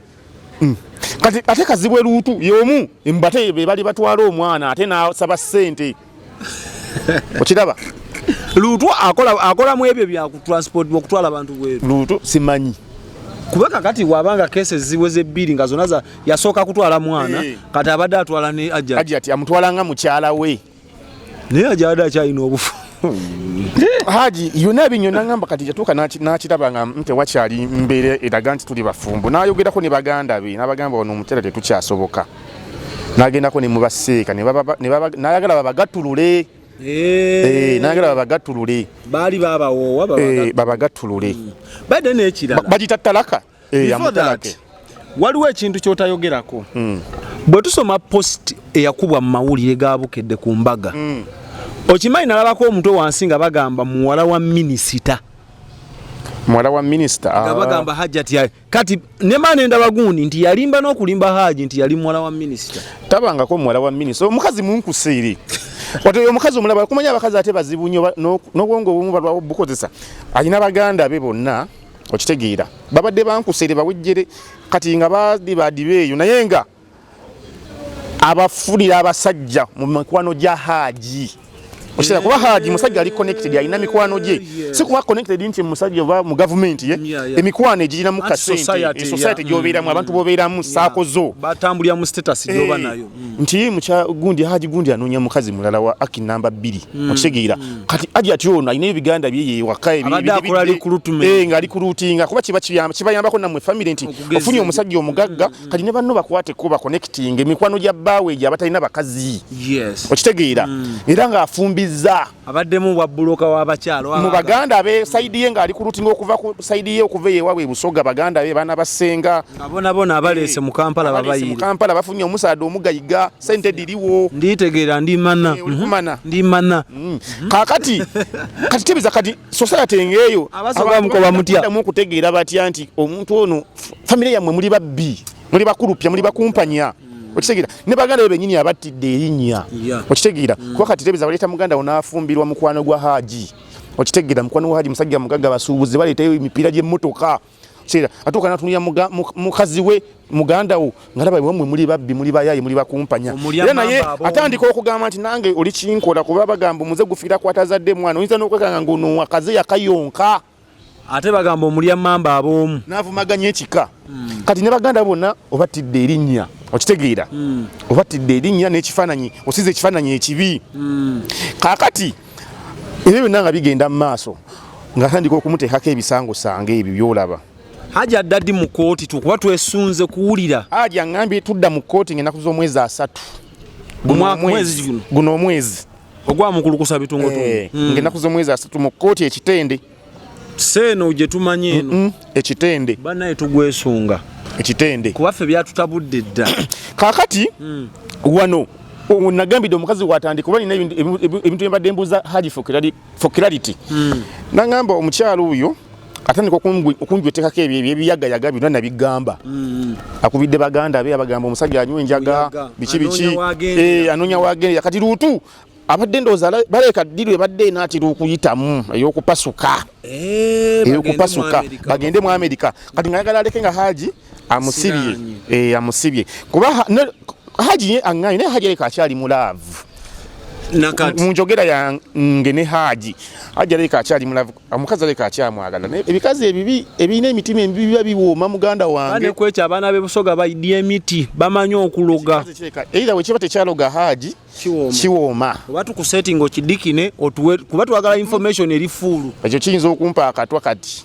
S2: Kati ate kazibwe Luutu y'omu mbate be bali batwala omwana, ate n'asaba ssente. Okiraba?
S1: Luutu akola, akolamu ebyo bya ku transport, okutwala abantu bweru?
S2: Luutu simanyi.
S1: Kuba kakati wabanga cases ziweze bbiri nga zonna yasooka kutwala mwana. Kati abadde atwala ne ajja.
S2: Aji ati amutwala nga mukyala we.
S1: Naye ajja abadde akyalina obufu.
S2: Haji yonna ebinyo nangamba kati yatuuka n'akiraba nga tewakyali mbeera eraga nti tuli bafumbo, n'ayogerako ne baganda be n'abagamba, wano omukyala tetukyasoboka. N'agendako ne mubaseeka n'ayagala babagattulule. Eh, n'ayagala babagattulule.
S1: Baali babawoowa.
S2: Eh, babagattulule.
S1: Badde n'ekirala.
S2: Bagita talaka. Eh,
S1: Before
S2: amutalake.
S1: that, waliwo ekintu kyotayogerako. Bwe tusoma post eyakubwa mu mawulire ga Bukedde ku mbaga, okimanyi nalabako omutwe wansi nga bagamba muwala wa minisita.
S2: Muwala wa minisita?
S1: Nga bagamba Hajjati kati nema nendaba gundi nti yalimba n'okulimba Haji nti yali muwala wa minisita.
S2: Tabangako muwala wa minisita. Omukazi munkuseere wati oyo omukazi omulaba, kumanya abakazi ate bazibu nnyo, n'obwongo obumu balwawo bukozesa. Alina baganda be bonna, okitegeera, babadde bankuseere bawejjere, kati nga badi badiba eyo, naye nga abafunira abasajja mu mikwano gya Haji. Okitegeera, kuba Haji musajja ali connected, alina mikwano gye. Si kuba connected nti musajja oba mu gavumenti ye. Emikwano egirinamu
S1: Anti
S2: kasente.
S1: Society,
S2: Society gy'obeeramu, abantu b'obeeramu, saako zo.
S1: Batambulira mu status gyoba nayo.
S2: Nti mukya gundi Haji gundi anoonya mukazi mulala wa aki namba 2. Okitegeera? Kati Haji ati ono alina ebiganda bye yewaka.
S1: Abadde akola recruitment.
S2: Nga recruiting, kuba kiba kibayambako nammwe family nti ofunye omusajja omugagga, kati ne banno bakwate ko baconnecting emikwano gya bbaawe egyo abatalina bakazi. Okitegeera? Era ng'afumbizza.
S1: Abaddemu bwa buloka w'abakyalo
S2: mu baganda abe side ye, ng'ali recruiting okuva ku side ye, okuva ewaabwe e Busoga, baganda be, baana basenga.
S1: Nga bona abaleese mu Kampala.
S2: Abaleese mu
S1: babayire.
S2: Kampala, bafunye omusaada omugayiga, sente diriwo.
S1: Nditegeera, ndimana.
S2: Oli kumana.
S1: Ndimana.
S2: Kakati kati tebiza kati society ngeeyo
S1: Abasoga mukoba mutya?
S2: Abantu okutegeera batya nti omuntu ono family yammwe muli babbi, muli bakulupya, muli bakumpanya? Okitegeera? Ne baganda be bennyini abattidde erinnya. Okitegeera? Kuba kati tebiza baleeta muganda wo n'afumbirwa mukwano gwa Haji. Okitegeera? Mukwano gwa Haji musajja mugagga, basuubuzi, baleetayo emipiira gy'emmotoka. Okitegeera? Atuuka n'atunulira mukazi we, muganda wo, nga laba wammwe muli babbi, muli bayaye, muli bakumpanya.
S1: Omulya
S2: Era naye
S1: mamba ab'omu.
S2: atandika okugamba nti nange oli kinkola, kuba bagamba omuze gufiira kwatazadde mwana. Oyinza n'okwekanga ng'ono akaze yakayonka.
S1: Ate bagamba omulya mamba ab'omu.
S2: N'avumaganya ekika. Kati ne baganda bonna obattidde erinnya. Okitegeera? Obattidde erinnya n'ekifaananyi, osize ekifaananyi ekibi. Kaakati ebyo byonna nga bigenda mu maaso, ng'atandika okumuteekako ebisangosango ebyo by'olaba.
S1: Haji adda ddi mu kooti? Tukuba twesunze kuwulira.
S2: Haji aŋŋambye tudda mu kkooti ng'ennaku z'omwezi 30. Guno
S1: Mwezi guno?
S2: Guno omwezi.
S1: Ogwamukulukusa bitungotungo.
S2: Ng'ennaku z'omwezi 30 mu kkooti Ekitende.
S1: Seeno gye tumanyi eno?
S2: Ekitende.
S1: Bannaye, tugwesunga.
S2: Ekitende.
S1: Kuba ffe byatutabudde dda.
S2: Kaakati wano nagambidde omukazi watandika, oba nina ebintu byembadde mbuuza Haji for clarity. Nagamba omukyalo oyo atandika okunjwetekako ebyo ebyebiyagayaga byonna nabigamba. Akubidde baganda be, abagamba omusajja anywa enjaga,
S1: Muyaga.
S2: biki biki.
S1: Anoonya w'agendera.
S2: Anoonya wagendera. Kati luutu abadde ndowooza baleeka ddiru ebadde enaatera okuyitamu ey'okupasuka. Ey'okupasuka bagende mu Amerika. Kati nga ayagala aleke nga Haji amusibye.
S1: Siraanye.
S2: Amusibye kuba Haji ye aŋŋaanye, naye Haji aleka akyali mu love.
S1: Nakati.
S2: Mu njogera yange ne Haji, Haji aleka akyali mu love, omukazi aleka akyamwagala. Naye ebikazi ebibi ebirina emitima emibi biba biwooma, muganda wange.
S1: Bane kwekyo abaana b'e Busoga bayidya emiti, bamanyi okuloga.
S2: Ekikazi kireka either wekiba tekyaloga Haji.
S1: Kiwooma.
S2: Kiwooma.
S1: Oba tukusetinga okidikine otuwe, kuba twagala information eri full.
S2: Ekyo kiyinza okumpa akatwa kati.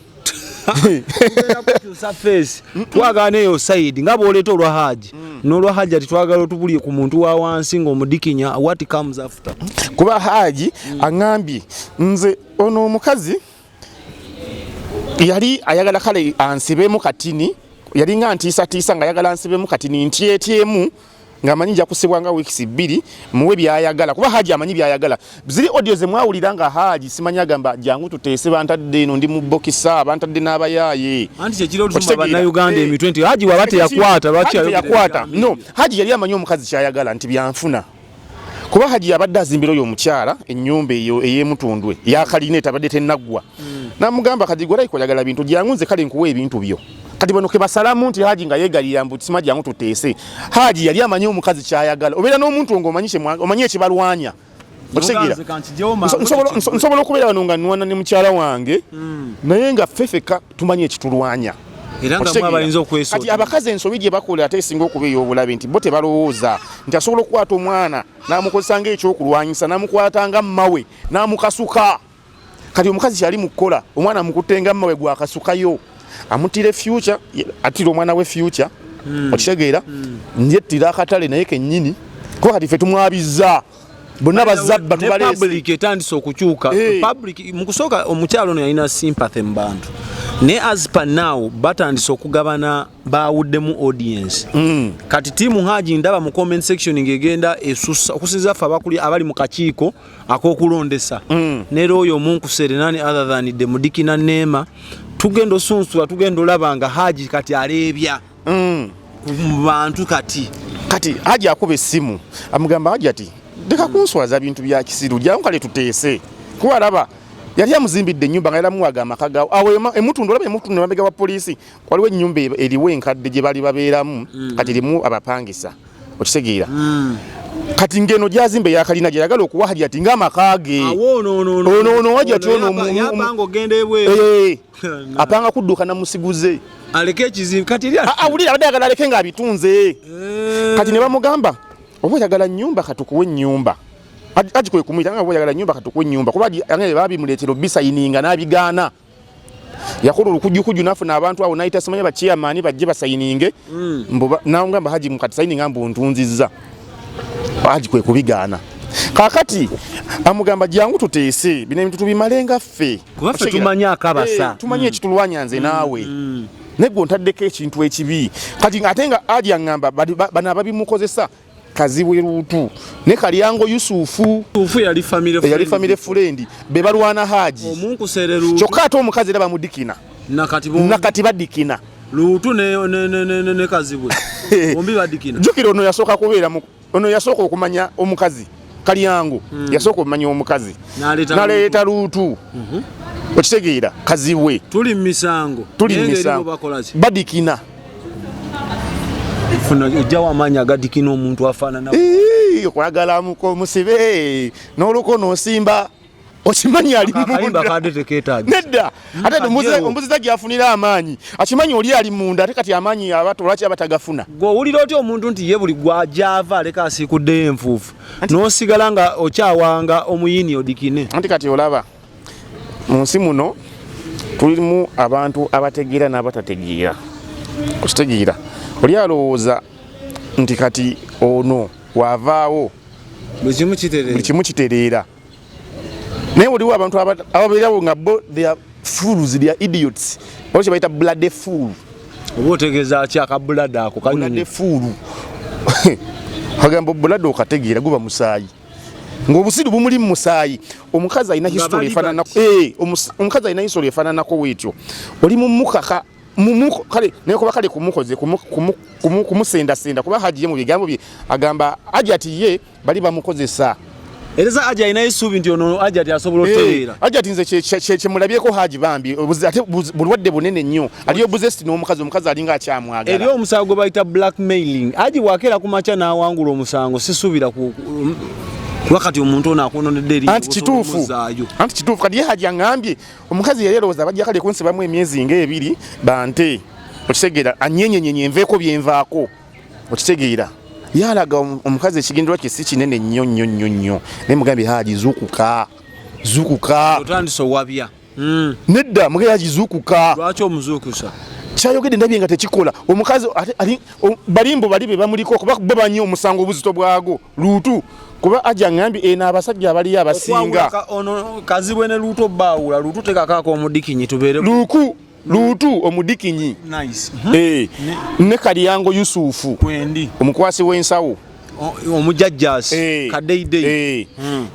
S1: Tugenda kukyusa face, twagala neyo side nga bw'oleeta olwa Haji n'olwa Haji, ati twagala otubulye ku muntu wa wansi ng'omudikinya, what comes after.
S2: Kuba Haji aŋŋambye nze ono omukazi yali ayagala kale ansibemu katini, yalinga ntiisatiisa nga ayagala ansibemu katini ntyetyemu, ng'amanyi nja kusibwa nga weeks 2, muwe byayagala, kuba Haji amanyi byayagala. Ziri audio ze mwawulira nga Haji simanyi agamba jangu tuteese, bantadde eno ndi mu bokisa, bantadde n'abayaaye.
S1: Anti kyekiro otuma
S2: Okitegeera?
S1: bannayuganda emitwe nti Haji waba teyakwata, lwaki
S2: Haji
S1: ayogera
S2: teyakwata.
S1: ebigambo
S2: No.
S1: ebyo?
S2: Haji yali amanyi omukazi kyayagala nti byanfuna, kuba Haji yabadde azimbira oyo omukyala ennyumba eyo ey'emutundwe yakalina etabadde tennaggwa. Namugamba kati gwe like oyagala bintu, jangu nze kale nkuwa ebintu byo. Kati bano ke basalamu nti Haji nga yeegalira mbu sima jangu tuteese. Haji yali amanyi omukazi kyayagala. Obeera n'omuntu ng'omanyi omanyi ekibalwanya. Okitegeera?
S1: Nze kankiggyewo mangu.
S2: Nsobola okubeera wano nga nnwana ne mukyala wange, naye nga ffe ffekka tumanyi ekitulwanya.
S1: Era nga
S2: Okitegeera?
S1: mwe abayinza okwesooka.
S2: Kati abakazi ensobi gye bakola ate esinga okuba ey'obulabe nti bo tebalowooza nti asobola okukwata omwana n'amukozesa ng'ekyokulwanyisa, n'amukwata nga mmawe n'amukasuka. Kati omukazi kyali mu kukola, omwana amukutte nga mmawe gwakasukayo, amuttira future, attira omwana we future. Okitegeera? Njettira akatale naye kennyini, kuba kati ffe tumwabizza bonna bazabba.
S1: Ne
S2: Tubaleese.
S1: public etandise okukyuka. Public mu kusooka omukyalo ono yalina sympathy mu bantu, naye as per now batandise okugabana, baawuddemu audience. Kati team Haji ndaba mu comment section ng'egenda esussa okusinziira ffe abakuli abali mu kakiiko ak'okulondesa. Neera oyo omunkusere nani other than the Mudikina Neema, tugenda osunsula, tugenda olaba nga Haji kati aleebya mu bantu kati.
S2: Kati Haji akuba essimu, amugamba Haji ati leka kunswaza bintu bya kisiru, jangu kale tuteese. Kuba alaba yali amuzimbidde ennyumba nga yalamuwaga amaka gawo awo emutundu. Olaba emutundu emabega wa poliisi waliwo ennyumba eriwo enkadde gye bali babeeramu. Kati erimu abapangisa. Okitegeera? Kati ngeno gyazimba eyakalina gyeyagala okuwa Haji ati ng'amaka ge.
S1: Awo ono ono
S2: Ono ono Haji ati ono
S1: yapanga ogenda ebweru.
S2: Apanga kudduka na musiguze.
S1: Aleke ekizimbe kati eri
S2: Awulira abadde ayagala aleke ng'abitunze. Kati ne bamugamba Oba oyagala nnyumba, katukuwe ennyumba. Haji kwe kumuyita nga, oba oyagala nnyumba, katukuwe ennyumba, kuba Haji babimuleetera obisayininga n'abigaana. Yakola olukujjukuju n'afuna abantu awo n'ayita simanya bachairman bajje basayininge. Nangamba Haji mukati sayininga mbu ntunzizza. Haji kwe kubigaana. Kaakati amugamba, jangu tuteese bino ebintu tubimale nga ffe.
S1: Kuba ffe tumanyi akabasa.
S2: Eh, tumanyi ekitulwanya nze naawe, naye gwe ontaddeko ekintu ekibi. Kati ate nga Haji aŋŋamba bano ababimukozesa Kazibwe Luutu ne Kalyango Yusufu.
S1: Yusufu yali family
S2: Yali family friend, be balwana Haji.
S1: Omunkusere Luutu.
S2: Kyokka ate omukazi era bamudikina.
S1: Nakati
S2: Nakati badikina.
S1: Luutu ne Kazibwe bombi badikina.
S2: Jjukira ono yasooka kubeera ono yasooka okumanya omukazi Kalyango, yasooka okumanya omukazi.
S1: N'aleeta.
S2: Naleeta Luutu. Okitegeera? Kazibwe.
S1: Tuli mu misango.
S2: Tuli
S1: Naye
S2: mu
S1: ng'eribo
S2: misango.
S1: bakola ki?
S2: Badikina.
S1: Funa ojjawo amaanyi agadikina omuntu afaanana.
S2: Ii, okwagala muko musibe n'oluko n'osimba, okimanyi ali
S1: Akayimba
S2: munda.
S1: kadde tekeetagisa.
S2: Nedda, ate
S1: Kajjewo.
S2: Ombuziza gyafunira amaanyi, akimanyi oli ali munda, ate kati amaanyi abato lwaki abatagafuna?
S1: Gwe owulira otya omuntu nti ye buli gwajava aleka asiikuddeyo enfuufu, n'osigala nga okyawanga omuyini odikine?
S2: Anti kati olaba mu nsi muno tulimu abantu abategeera n'abatategeera. Okitegeera? Oli alowooza nti kati ono waavaawo
S1: Buli kimu
S2: buli
S1: kitereera.
S2: Kimu kitereera, naye waliwo abantu ababeerawo nga bo they are fools, they are idiots, oba kye bayita bloody fool.
S1: Oba otegeeza ki akabulada ako?
S2: Bloody
S1: Kanyonyi.
S2: fool, agamba obulade okategeera guba musaayi, ng'obusiru bumuli mu musaayi. Omukazi alina
S1: Nga
S2: history
S1: bali
S2: efaananako
S1: bati.
S2: Eh, omukazi alina history efaananako bwetyo, oli mumukaka kale naye kuba kale kumukoze kumusendasenda, kuba Haji ye mu bigambo bye agamba Haji ati ye bali bamukozesa.
S1: Era Haji alinayo essuubi nti ono Haji ati asobola otereera.
S2: Haji ati nze kyemulabyeko Haji bambi ate bulwadde bunene nnyo, ali obusessed n'omukazi, omukazi alinga akyamwagala.
S1: Eri omusango gwe bayita blackmailing. Haji bwakeera ku makya n'awangula omusango, sisuubira kuba kati omuntu ono akwononedde erinnya,
S2: Anti kituufu.
S1: omuzzaayo.
S2: Anti kituufu. Kati ye Haji aŋŋambye omukazi yali alowooza bajja kale kunsibamu emyezi ng'ebiri bante, okitegeera, anyenyenyenye nveeko byenvaako. Okitegeera? Yalaga omukazi ekigendererwa kye si kinene nnyo nnyo nnyo nnyo, naye mugambye, Haji, zuukuka, zuukuka.
S1: Otandise owabya.
S2: Nedda, mugambye, Haji, zuukuka.
S1: Lwaki omuzuukusa?
S2: Kyayogedde ndabye nga tekikola. Omukazi ate balimbo bali be bamuliko, kuba bo banyi omusango obuzito bwago. Luutu, kuba ajja aŋŋambye eno abasajja abaliyo abasinga
S1: Okwawula ono Kazibwe ne Luutu, obbaawula. Luutu tekakaako omudikinyi, tubeere
S2: Luuku, Luutu omudikinyi.
S1: Nice.
S2: Eh, ne Kalyango Yusufu.
S1: Kwendi.
S2: Omukwasi w'ensawo.
S1: Omujajjaasi.
S2: Eh,
S1: Kadeidei.
S2: eh.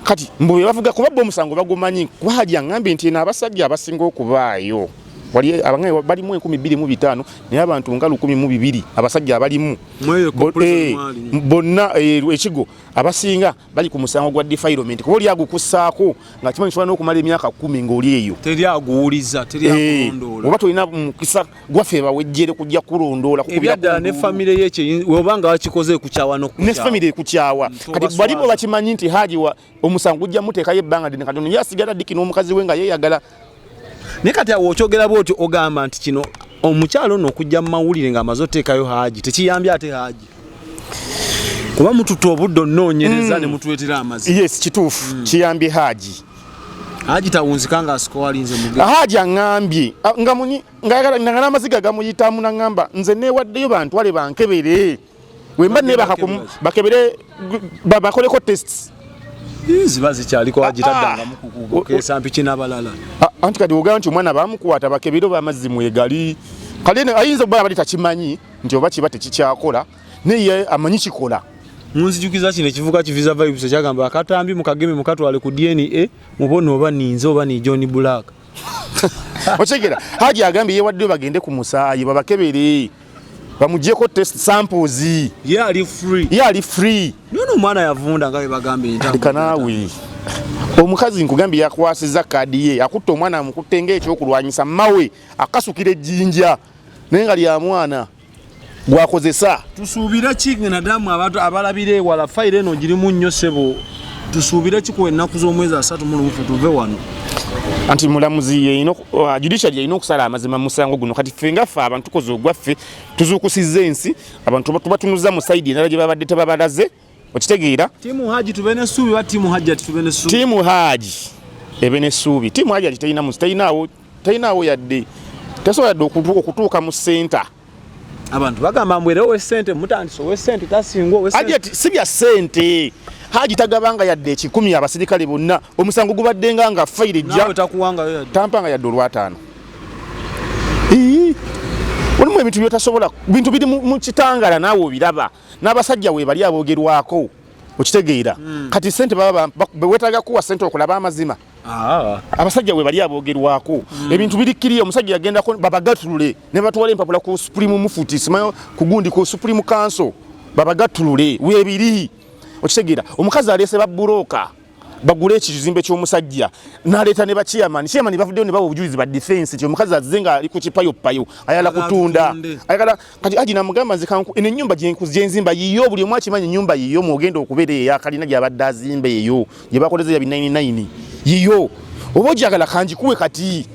S2: Kati mbu be bavuga, kuba bo omusango bagumanyi, kuba Haji aŋŋambye nti eno abasajja abasinga okubaayo wali abange balimu 2005, naye abantu nga 1002 abasajja abalimu
S1: Mweyo corporation mwali.
S2: Bonna ekigo abasinga bali ku musango gwa defilement, kuba oli agukussaako nga kimanyi kisobola n'okumala emyaka 10 ng'oli eyo.
S1: Teri aguwuliza, teri akulondoola.
S2: Oba tolina mukisa gwaffe bawejjere kujja kulondoola, kukubira
S1: Ebyaddala ne
S2: ku nduulu.
S1: Famire ye oba nga bakikoze ekukyawa
S2: Ne
S1: n'okukyawa.
S2: famire ekukyawa. Kati
S1: Tobaswaza.
S2: bali bo bakimanyi nti Haji wa omusango gujja muteekayo ebbanga ddene. Kati ono ye asigala diki n'omukazi we nga yeeyagala.
S1: Naye kati awo okyogera bwotyo, ogamba nti kino omukyalo ono okujja mu mawulire ng'amaze oteekayo Haaji tekiyambye ate Haaji, kuba mututa obudde onoonyereza ne mutuleetera amazima.
S2: Yes, kituufu, kiyambye Haji.
S1: Haji tawunzika nga asikowalinze muge.
S2: Haji aŋŋambye nga munyi ngayagala nga n'amaziga gamuyitamu, naŋŋamba nze neewaddeyo bantwale bankebere wemba neebaka
S1: Bakebere
S2: bakebere bakoleko tests.
S1: Ziba zikyaliko, Haji taddangamu kukeesa mpiki n'abalala.
S2: Anti kati ogamba nti omwana bamukwata, bakebere oba amazzi mwegali. Kale eno ayinza okuba abali takimanyi nti oba kiba tekikyakola, naye ye amanyi kikola.
S1: Munzijukiza kino ekivuka kiviza vibes ekyagamba akatambi mukageme mukatwale ku DNA mubone oba ninze oba ni John Black.
S2: Okyegera, Haji agambye yewaddeyo bagende ku musaayi babakebere bamugyeko test samples.
S1: Ye ali free.
S2: Ye ali free.
S1: Naye ono omwana yavunda nga bwe bagamba entambula.
S2: Leka naawe, omukazi nkugambye yakwasiza kaadi ye, akutte omwana, amukutte ng'ekyokulwanyisa mawe, akasukira ejjinja naye nga lya mwana gwakozesa.
S1: Tusuubire ki nadamu abantu abalabira ewala? Fayiro eno girimu nnyo ssebo. Tusuubire ki ku ennaku z'omwezi 31 ffe tuve wano?
S2: Anti mulamuzi judiciary yeyina okusala amazima mu musango guno. Kati ffe nga ffe abantu tukoze ogwaffe, tuzuukusizza ensi, abantu tubatunuza mu side endala gye babadde tebabalaze. Okitegeera?
S1: Team Haji tube n'essuubi oba Team Hajjati tube n'essuubi?
S2: Team Haji ebe n'essuubi. Team Hajjati terina muzi, terinaawo, terinaawo yadde, tesobola yadde okutuuka mu center.
S1: Abantu bagamba mbu era ow'essente mutandise, ow'essente tasingwa, ow'essente.
S2: Hajjati si bya ssente. Haji tagabanga yadde ekikumi abasirikale bonna. Omusango gubadde nga fayiro ejja.
S1: Naawe takuwangayo yadde.
S2: Tampanga yadde olwataano. Ii. Mulimu ebintu by'otasobola, bintu biri mu kitangala naawe obiraba. N'abasajja weebali aboogerwako. Okitegeera? Kati ssente baba weetaaga kuwa ssente okulaba amazima. Abasajja weebali aboogerwako. Ebintu biri kiriya, omusajja yagendako babagatulule ne batwala empapula ku Supreme Mufti, simanyi ku gundi ku Supreme Council, babagatulule weebiri. Okitegeera? Omukazi aleese ba bbulooka bagule ekizimbe ky'omusajja n'aleeta ne ba chairman. Chairman bavuddeyo ne bawa obujulizi ba defense nti omukazi azze nga ali ku kipayopayo ayagala kutunda.
S1: Atunde.
S2: Ayagala kati Haji namugamba nze kanku eno ennyumba gye nzimba yiyo, buli omu akimanyi ennyumba yiyo, mwogenda okubeera eyo eyakalina gy'abadde azimba eyo gye bakoleza ya binayini yiyo, oba ogyagala kanjikuwe kati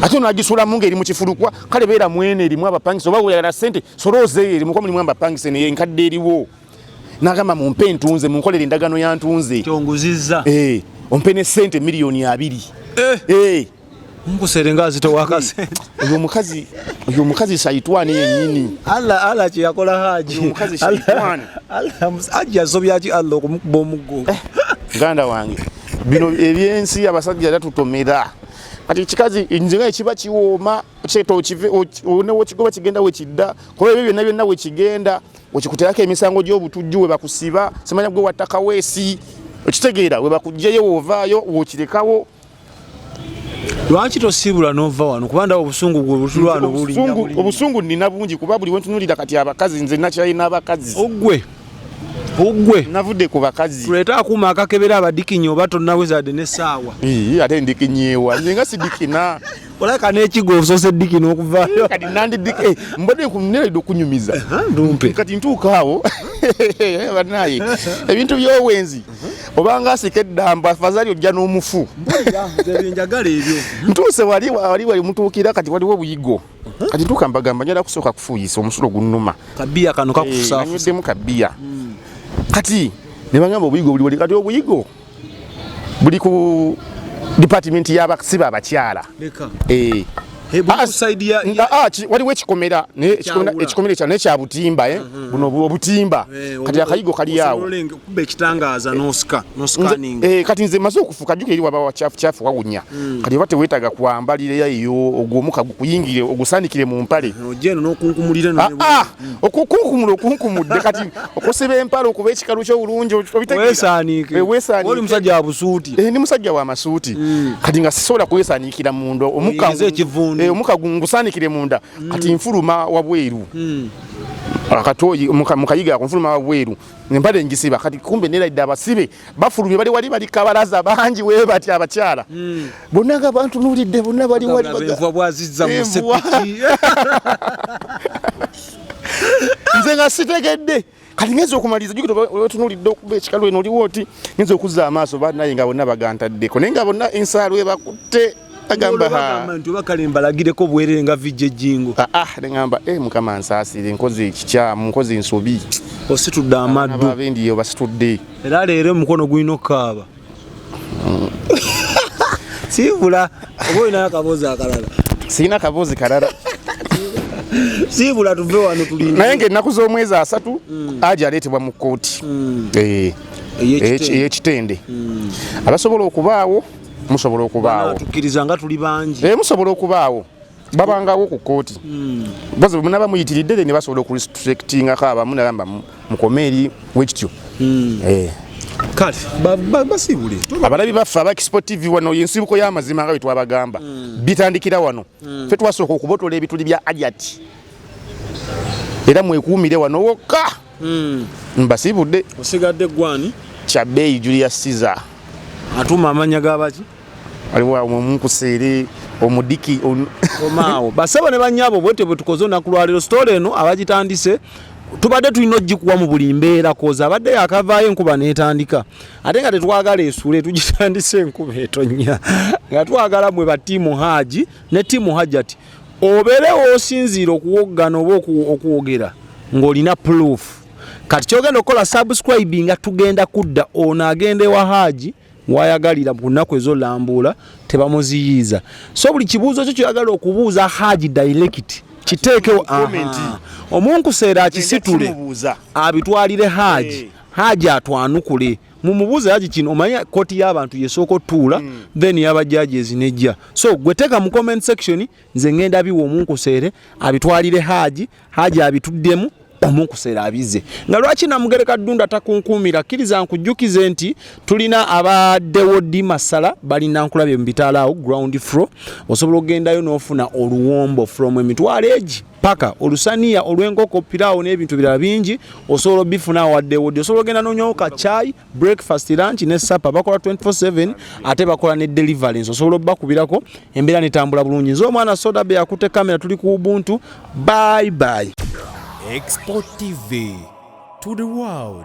S2: ate onagisulamu ng'eri mu kifulukwa, kale beera mwene erimu abapangisa, oba oyagala ssente solooza eyo erimu kuba mulimu abapangisa naye enkadde eriwo. N'agamba mumpe entunze, munkolere endagaano ya ntunze.
S1: Kyonguzizza.
S2: Ompe ne ssente miliyoni 20.
S1: Nkusere nga azitowa akasente.
S2: Oyo omukazi sayitwani yennyini.
S1: Allah kye yakola Haji.
S2: Oyo omukazi sayitwani.
S1: Allah, Haji asobya ki Allah okumukuba omuggo?
S2: Muganda wange, bino ebyensi abasajja tatutomera. Kati ekikazi nze nga ekiba kiwooma, kyeto okive, ne wokigoba kigenda wekidda, kuba ebyo byonna byonna wekigenda, okikuterako emisango gy'obutujju we bakusiba, simanya gwe watta Kaweesi, okitegeera, we bakuggyeyo w'ovaayo w'okirekawo.
S1: Lwaki tosiibula n'ova wano? Kuba ndaba obusungu gwe butulwa wano bulinnya bulinnya.
S2: Obusungu nnina bungi kuba buli we ntunuulira kati abakazi, nze nakyalina abakazi.
S1: Oggwe. Oggwe.
S2: Navudde ku bakazi.
S1: Tuleete akuuma akakebera abadikinyi oba tonnaweza yadde n'essaawa.
S2: Ii, ate ndikinyeewa. Nze nga sidikina.
S1: Olabika n'ekigo osoose dikina okuvaayo.
S2: Kati nandidika, mbadde neredde okunyumiza.
S1: Aha, ndumpe.
S2: Kati ntuuka awo. Bannaaye, ebintu by'obwenzi. Obanga asika eddamba, afadhali ojja n'omufu.
S1: Mpulira, nze bye njagala ebyo.
S2: Ntuuse wali, wali, wali mutuukira kati waliwo obuyigo. Kati ntuuka mbagamba njagala kusooka kufuuyisa omusulo gunnuma.
S1: Kabiya kano kakusaafusa.
S2: Nanyweddemu kabiya. Kati ne bagamba obuyigo buli wali, kati obuyigo buli ku department y'abasibe abakyala.
S1: Leka. Buli ku side ya
S2: Waliwo ekikomera, naye
S1: Kyawula.
S2: ekikomera ekya, naye kya butimba, Buno obutimba. Kati akayigo kali awo.
S1: Osobola okuba ekitangaaza n'osika, n'oscanning.
S2: Kati nze maze okufuka, jjukira eri waba wa kyafu, kyafu wawunya. Kati oba teweetaaga kwambalira eyo, ogwo omukka gukuyingire, ogusaanikire mu mpale.
S1: Ojja eno n'okunkumulira eno ne
S2: Okukunkumula, okunkumudde. Kati okusiba empale, okuba ekikalu ky'obulungi, obitegeera?
S1: Weesaaniike.
S2: Weesaaniike.
S1: Oli musajja wa busuuti.
S2: Ndi musajja wa masuuti. Kati nga sisobola kwesaaniikira munda,
S1: Oyingize ekivundu.
S2: Omukka ngusaanikire munda. Kati nfuluma wabweru. Akatoyi, mukayiga ako nfuluma wabweru. Empale ngisiba. Kati kumbe neerabidde abasibe bafulumye, bali wali bali kabalaza bangi we bati abakyala. Bonna nga bantunuulidde, bonna bali wali
S1: Bagamba envuba bw'azizza mu
S2: Envuba.
S1: sepiki.
S2: Nze nga sitegedde. Kati ngenze okumaliriza, jjukira otunuulidde okuba ekikalu eno oliwo oti, ngenze okuzza amaaso bannaye nga bonna bagantaddeko, naye nga bonna ensaalwa ebakutte. Agamba,
S1: Olwo bagamba nti oba kale mbalagireko bwerere nga vijja ejjingo.
S2: Ne ŋŋamba, Mukama nsaasire, nkoze ekikyamu, nkoze ensobi.
S1: Ositudde amaddu.
S2: Abaana b'endiyo basitudde.
S1: Era leero omukono gulina okukaaba. Siibula, oba olinayo akaboozi akalala?
S2: Sirina kaboozi kalala.
S1: Siibula tuve wano tulinde.
S2: Naye ng'ennaku z'omwezi 3, Haji aleetebwa mu kkooti. Ey'ekitende. Abasobola okubaawo, musobola okubaawo.
S1: Banaatukkiriza nga tuli bangi.
S2: Musobola okubaawo. Babangawo ku kkooti. Baze bwe munaaba muyitiridde, ne basobola okurestrictingako abamu, nagamba mukome eri bwe kityo.
S1: Kale, basiibule.
S2: Abalabi baffe aba Expo TV wano y'ensibuko y'amazima nga bwe twabagamba. Bitandikira wano. Ffe twasooka okubotola ebituli bya Hajati. Era mwekuumire wano wokka. Mbasiibudde.
S1: Osigadde gwani?
S2: Kya bbeeyi Julius Caesar.
S1: Atuuma amannya g'abaki?
S2: Waliwo omunkuseere, omudiki,
S1: Omaawo. Basebo ne bannyabo, bwetyo bwe tukoze olunaku lwaleero. Story eno abagitandise tubadde tulina ogikuwa mu buli mbeera, koza abadde yakavaayo enkuba n'etandika, ate nga tetwagala esule, tugitandise enkuba etonnya, nga twagala mwe ba Team Haji ne Team Hajati obeere w'osinziira okuwoggana oba okwogera ng'olina proof. Kati kyogenda okukola, subscribe, nga tugenda kudda. Ono agenda ewa Haji wayagalira ku nnaku ezolambuula, tebamuziyiiza. So buli kibuuzo kyo kyoyagala okubuuza Haji direct, kiteekewo.
S2: Comment.
S1: Omunkuseera akisitule,
S2: Kimubuuza.
S1: Abitwalire Haji. Haji atwanukule. Mumubuuze, "Haji, kino omanye kooti y'abantu yesooka otuula, then yaba judges nejja." So gwe teeka mu comment section, nze ngenda biwa omunkuseere abitwalire Haji, Haji abituddemu, omunkuseere abize. Nga lwaki Namugereka Ddunda takunkuumira? Kkiriza nkujjukize nti tulina abaddewo di masala balina nkulabye mu bitaala awo ground floor. Osobola okugendayo n'ofuna oluwombo from emitwalo egi paka olusaniya olw'enkoko, piraawo n'ebintu birala bingi osobola obifuna awaddewo ddi. Osobola ogenda nonywawo ka chai, breakfast, lunch ne supper. Bakola 24/7, ate bakola ne deliverance. Osobola obbakubirako, embeera netambula bulungi. Nze omwana Soda be akutte kamera, tuli ku Ubuntu. Bye bye.
S3: Expo TV to the world.